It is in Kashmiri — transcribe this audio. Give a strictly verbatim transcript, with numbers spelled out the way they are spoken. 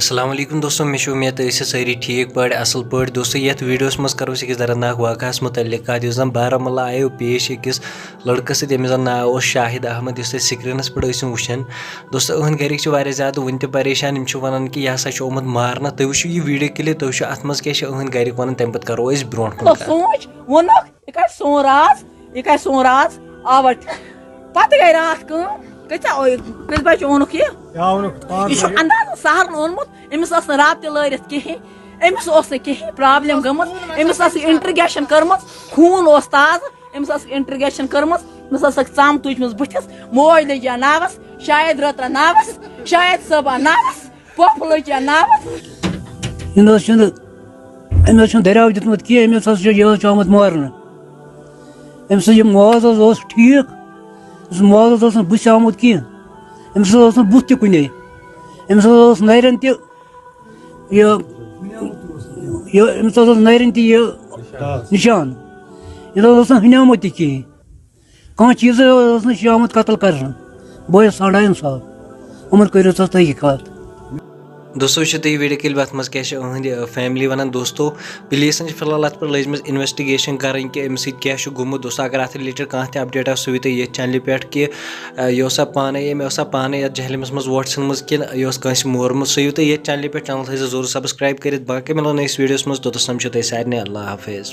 السلام علیکم دوستو، مےٚ چھِ اُمید تُہۍ ٲسِو سٲری ٹھیٖک پٲٹھۍ، اَصٕل پٲٹھۍ۔ دوستو، یَتھ ویٖڈیوَس منٛز کَرو أسۍ أکِس دردناک واقعَس مُتعلِق کَتھ، یُس زَن بارہمولہ آیو پیش أکِس لٔڑکَس سۭتۍ، ییٚمِس زَن ناو اوس شاہد احمد، یُس تُہۍ سِکریٖنَس پٮ۪ٹھ ٲسِو وٕچھان۔ دوستو، أہٕنٛدۍ گَرِکۍ چھِ واریاہ زیادٕ وٕنہِ تہِ پریشان، یِم چھِ وَنان کہِ یہِ ہسا چھُ آمُت مارنہٕ۔ تُہۍ وٕچھِو یہِ ویٖڈیو کِلِپ، تُہۍ وٕچھِو اَتھ منٛز کیٛاہ چھِ أہٕنٛدۍ گَرِکۍ وَنان، تَمہِ پَتہٕ کَرو أسۍ برونٛٹھ کُن کَتھ۔ سونٛچ ووٚنُکھ، یہِ کَرِ سون راز، یہِ کَرِ سون راز آوَٹ۔ پَتہٕ گٔے راتھ کٲم، کۭژاہ، کٔژِ بَجہِ اوٚنُکھ یہِ؟ یہِ آونُکھ پانٛژھ یہِ چھُ بَجے۔ اَندازَن سَہرَن اوٚنمُت، أمِس ٲس نہٕ راتھ تہِ لٲرِتھ کِہیٖنۍ، أمِس اوس نہٕ کِہیٖنۍ پرٛابلِم گٔمٕژ، أمِس ٲس اِنٹرٛگیشَن کٔرمٕژ، خوٗن اوس تازٕ، أمِس ٲس اِنٹرٛگیشَن کٔرمٕژ، أمِس ٲسٕکھ ژَم تُجمٕژ بٕتھِس، موج لٔج یا ناوَس، شاید رٲترا ناوَس، شاید صٲبہ ناوَس، پۄپھ لٔج یا ناوَس۔ یہِ نہ حظ چھُنہٕ، أمۍ حظ چھُنہٕ دٔریاو دیُتمُت کینٛہہ، أمِس حظ چھُ، یہِ حظ چھُ آمُت مارنہٕ۔ أمۍ سُنٛد یہِ ماز حظ اوس ٹھیٖک، أمۍ سُنٛد ماز حظ اوس نہٕ بٕتھِ آمُت کینٛہہ، أمِس حظ اوس نہٕ بُتھ تہِ کُنے، أمِس حظ اوس نَرٮ۪ن تہِ یہِ، یہِ، أمِس حظ اوس نَرٮ۪ن تہِ یہِ نِشان، یہِ نہ حظ اوس نہٕ ہُنیومُت تہِ کِہیٖنۍ، کانٛہہ چیٖزٕے اوس نہٕ، یہِ چھُ آمُت قتل کرنہٕ۔ بہٕ حظ ژھانٛڈان اِنصاف، یِمَن کٔرِو سا تحقیٖقات۔ دوستو، وٕچھِو تُہۍ یہِ ویٖڈیو کِلِپ، اَتھ منٛز کیٛاہ چھِ أہٕنٛدِ، آ، فیملی وَنان۔ دوستو، پُلیٖسَن چھِ فی الحال اَتھ پٮ۪ٹھ لٲجمٕژ اِنوٮ۪سٹِگیشَن کَرٕنۍ کہِ أمِس سۭتۍ کیٛاہ چھُ گوٚمُت۔ دوستو، اگر اَتھ رِلیٹِڈ کانٛہہ تہِ اَپڈیٹ آسہِ، سُہ ہیٚیِو تُہۍ ییٚتھۍ چَنلہِ پٮ۪ٹھ کہِ، آ، یہِ اوسا پانَے، أمۍ اوسا پانَے یَتھ جہلِمَس منٛز وۄٹھ ژھٕنمٕژ کِنہٕ یہِ اوس کٲنٛسہِ مورمُت، سُہ ہیٚیِو تُہۍ ییٚتھۍ چَنلہِ پٮ۪ٹھ۔ چَنَل تھٲیزیو ضروٗر سبسکرایب کٔرِتھ۔ باقٕے مِلو نٔیِس ویٖڈیوَس منٛز، توٚتَس تام چھُو تۄہہِ سارنٕے اللہ حافظ۔